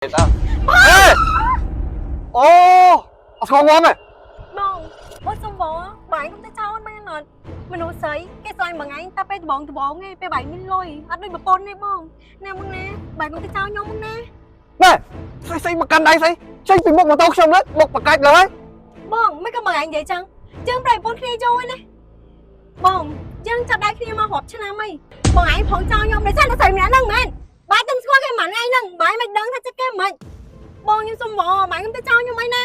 តើអេអូអត់ស្គាល់ងំទេ បងអូសុំបងបងឯងកុំទៅចោលបានអត់មនុស្សស្រីគេស្រឡាញ់មួយថ្ងៃតែពេលដបងដបងឯងពេលបងមានលុយអត់ដូចប្រពន្ធទេបងណាមកណាបងកុំទៅចោលខ្ញុំមកណា ណែស្អីស្អីមកកាន់ដៃស្អីចេញពីមុខម៉ូតូខ្ញុំលើបុកបកាច់លើហើយ បងមិនក៏មួយថ្ងៃនិយាយចឹងយើងប្រៃប្រពន្ធគ្នាយូរហើយណាបងយើងចាប់ដៃគ្នាមករាប់ឆ្នាំហើយបងឯងផងចោលខ្ញុំដោយសារតែស្រីម្នាក់ហ្នឹងមែនបាយតែស្គាល់គេមួយថ្ងៃហ្នឹងបាយមិនដឹងថាចិត្តគេមិនបងខ្ញុំសុំបងបងកុំទៅចោលខ្ញុំអីណា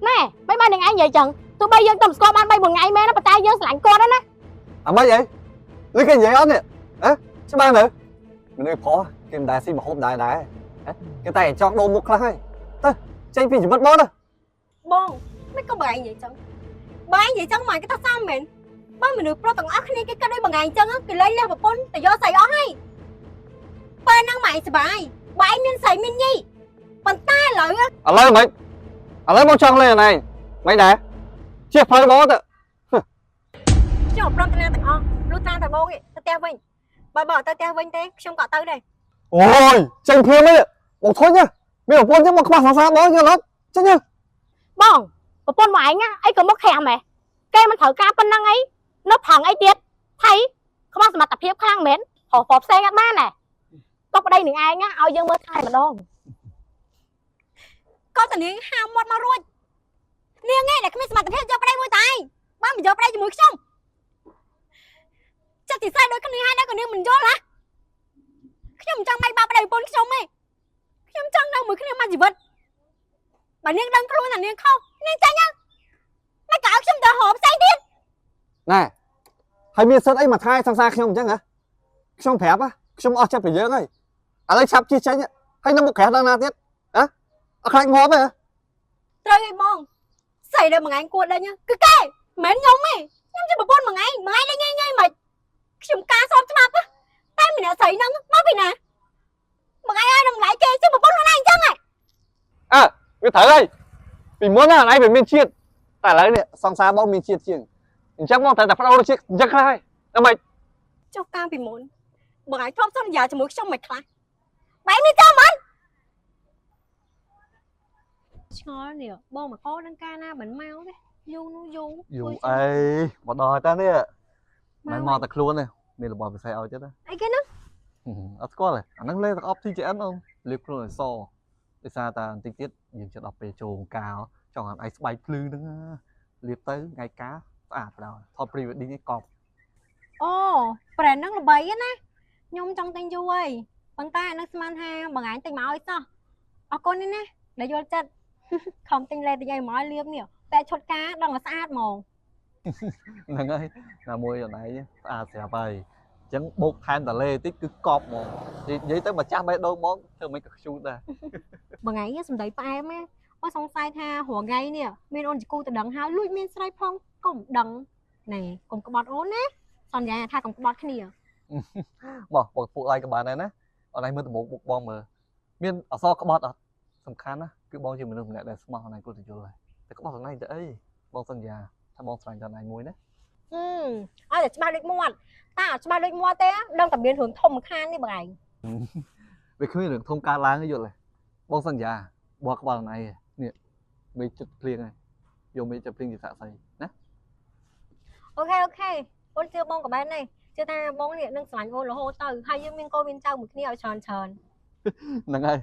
ណែមិនបាននឹងឯងនិយាយចឹងទោះបីយើងតែមិនស្គាល់បាន3 4ថ្ងៃមែនណាប៉ុន្តែយើងស្រឡាញ់គាត់ណា អាម៉េចអីលឺគេនិយាយអត់នេះហ៎ច្បាស់នៅមនុស្សប្រុសគេមិនដែលស៊ីម្ហូបដែរដែរហ៎គេតែចង់ដូរមុខខ្លះហើយទៅចេញពីជីវិតបងទៅ បងមិនក៏បងឯងនិយាយចឹងបងឯងនិយាយចឹងមកគេថាសាមមែនបើមនុស្សប្រុសទាំងអស់គ្នាគេគិតដូចបងឯងចឹងគេលែងលះប្រពន្ធទៅយកស្រីអស់ហើយពេលហ្នឹងម៉ែសបាយបងឯងមានស្រីមានញីប៉ុន្តែឥឡូវ ឥឡូវមិនឥឡូវបងចង់លេងអនឯងមិនដែរជិះផ្លូវបងទៅ ខ្ញុំព្រមតាណាទាំងអស់លុះត្រាតែបងឯងទៅផ្ទះវិញបើបើអត់ទៅផ្ទះវិញទេខ្ញុំក៏ទៅដែរ អូយចេញភ្លាមហីបងធុញណាមានប្រពន្ធចឹងមកខ្វះសង្សារបងយល់អត់ចេញទៅ បងប្រពន្ធមកឯងណាអីក៏មកក្រាំហ៎គេមិនត្រូវការប៉ុណ្ណឹងអីនៅប្រងអីទៀតថៃខ្វះសមត្ថភាពខ្លាំងមែនរកប្រុសផ្សេងអត់បានណែຕົកប្តីនឹងឯងណាឲ្យយើងមើលថែម្ដង ក៏តានាងហាមមាត់មករួចនាងឯងដែលគ្មានសមត្ថភាពយកប្តីមួយតែឯងបើមិនយកប្តីជាមួយខ្ញុំចិត្តទីស្រីដូចគ្នាហើយដែរក៏នាងមិនយល់ហ៎ខ្ញុំមិនចង់បែកបាក់ប្តីប្រពន្ធខ្ញុំទេខ្ញុំចង់នៅមួយគ្នាមួយជីវិតបើនាងដឹងខ្លួនថានាងខុសនាងចាញ់ហ្នឹងមិនក៏ឲ្យខ្ញុំទៅរកផ្សេងទៀត ណែហើយមានសិទ្ធអីមកថែសង្សារខ្ញុំអញ្ចឹងហ៎ខ្ញុំប្រាប់ហ៎ខ្ញុំអស់ចិត្តពីយើងហើយឥឡូវឆាប់ជិះចេញហើយនៅមុខក្រាស់ដល់ណាទៀតហ៎អត់ខ្លាចងាប់ទេហ៎ ត្រូវឯងបងស្រីដែលមួយថ្ងៃគួរដេញគឺគេមិនមែនខ្ញុំទេខ្ញុំជាប្រពន្ធមួយថ្ងៃមួយថ្ងៃដេញញ៉ៃញ៉ៃមិនខ្ញុំការសោបច្បាប់តែម្នាក់ស្រីហ្នឹងមកពីណាមួយថ្ងៃឲ្យតម្លៃគេជាប្រពន្ធខ្លួនឯងអញ្ចឹងហ៎ អើវាត្រូវហើយពីមុនណាឯងវាមានជាតិតែឥឡូវនេះសង្សារបងមានជាតិជាងអញ្ចឹងបងត្រូវតែផ្ដោតរសជាតិអញ្ចឹងខ្លះហើយដើម្បី ចុះកាលពីមុនបងឯងធ្លាប់សន្យាជាមួយខ្ញុំមិនខ្លះបែរនេះចាំមិនឆ្ងល់នេះបងមកកនឹងកាលណាមិនមកទេយូរនោះយូរ យូរអីមកដល់ហើយតានេះមិនមកតែខ្លួនទេមានរបស់ពិសេសឲ្យទៀតណា អីគេហ្នឹង អត់ស្គាល់ទេអាហ្នឹងលេទាំងអប់ TJN អូនលាបខ្លួនឲ្យសដោយសារតែបន្តិចទៀតយើងចិត្តដល់ពេលចូលកាលចង់ឲ្យឯងស្បែកភ្លឺហ្នឹងណាលាបទៅថ្ងៃកាលស្អាតដល់ថត pre wedding ឯងកប់ អូប្រែនហ្នឹងល្បីណាខ្ញុំចង់ទិញយូរហើយប៉ុន្តែអានឹងស្មានថាបងឯងទិញមកឲ្យសោះអរគុណនេះណាដែលយល់ចិត្ត ខំទិញលេទិញអីមកឲ្យលាបនេះតែឈុតការដឹងតែស្អាតហ្មង ហ្នឹងហើយណាមួយអនឯងស្អាតស្រាប់ហើយអញ្ចឹងបូកថែមតលេតិចគឺកប់ហ្មងនិយាយទៅម្ចាស់បេះដូងហ្មងធ្វើមិនក៏ខ្ជូតដែរ បងឯងសំដីផ្អែមណាអូសង្ស័យថារាល់ថ្ងៃនេះមានអូនជាគូទៅដឹងហើយលួចមានស្រីផងកុំដឹងណែកុំក្បត់អូនណាសន្យាថាកុំក្បត់គ្នា មកបងពួកឯងក៏បានដែរណាអនឯងមើលដំបូងបុកបងមើលមានអសរក្បត់អត់សំខាន់ណាគឺបងជាមនុស្សម្នាក់ដែលស្មោះអនឯងគួរតែយល់ហើយតែក្បត់អនឯងទៅអីបងសន្យាថាបងស្រឡាញ់តែអនឯងមួយណា អឺឲ្យតែច្បាស់ដូចមាត់តែអត់ច្បាស់ដូចមាត់ទេដឹងតែមានរឿងធំមួយខាងនេះបងឯង វាគ្មានរឿងធំកើតឡើងទេយល់ទេបងសន្យាបងក្បត់អនឯងនេះមេចិត្តភ្លៀងហើយយកមេចិត្តភ្លៀងជាសាក់សីណា OK OK អូនជឿបងក៏បានដែរជឿថាបងនេះនឹងស្រឡាញ់អូនរហូតទៅហើយយើងមានកូនមានចៅមួយគ្នាឲ្យច្រើនច្រើន ហ្នឹងហើយ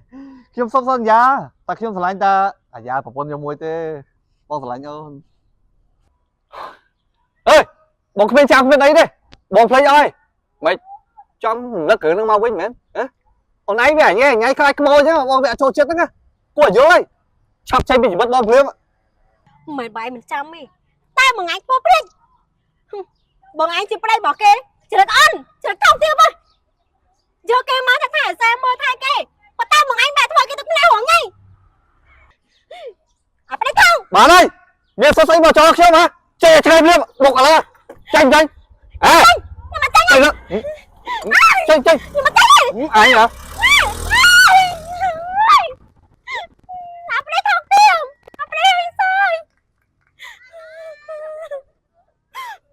ខ្ញុំសុំសន្យាតែខ្ញុំស្រឡាញ់តែអាយ៉ាប្រពន្ធខ្ញុំមួយទេបងស្រឡាញ់អូនអេបងគ្មានចាំគ្មានអីទេបងភ្លេចអើយមិនចង់រំលឹករឿងហ្នឹងមកវិញមែនហ៎អូនឯងវាអញញ៉ៃខ្លាចក្មោចចឹងបងវាអត់ចូលចិត្តហ្នឹងណាគួរឲ្យយល់ហើយឆាប់ចេញពីជីវិតបងភ្លាម មិនមែនបងឯងមិនចាំទេតែមួយថ្ងៃធ្វើព្រិចបងឯងជាប្តីរបស់គេច្រឹកអន់ច្រឹកថោកទៀតហ៎យកគេមកថាថាសែមើលថែគេប៉ុន្តែមួយថ្ងៃបែរធ្វើគេទឹកភ្នែករាល់ថ្ងៃអាប្តីថោក បានហើយមានសុខស្អីមកចោលខ្ញុំហ៎ចេញឲ្យឆ្ងាយភ្លាមបុកឥឡូវចេញចេញអេ ខ្ញុំមកចាញ់ ចេញចេញចេញ ខ្ញុំមកចាញ់ អញហ៎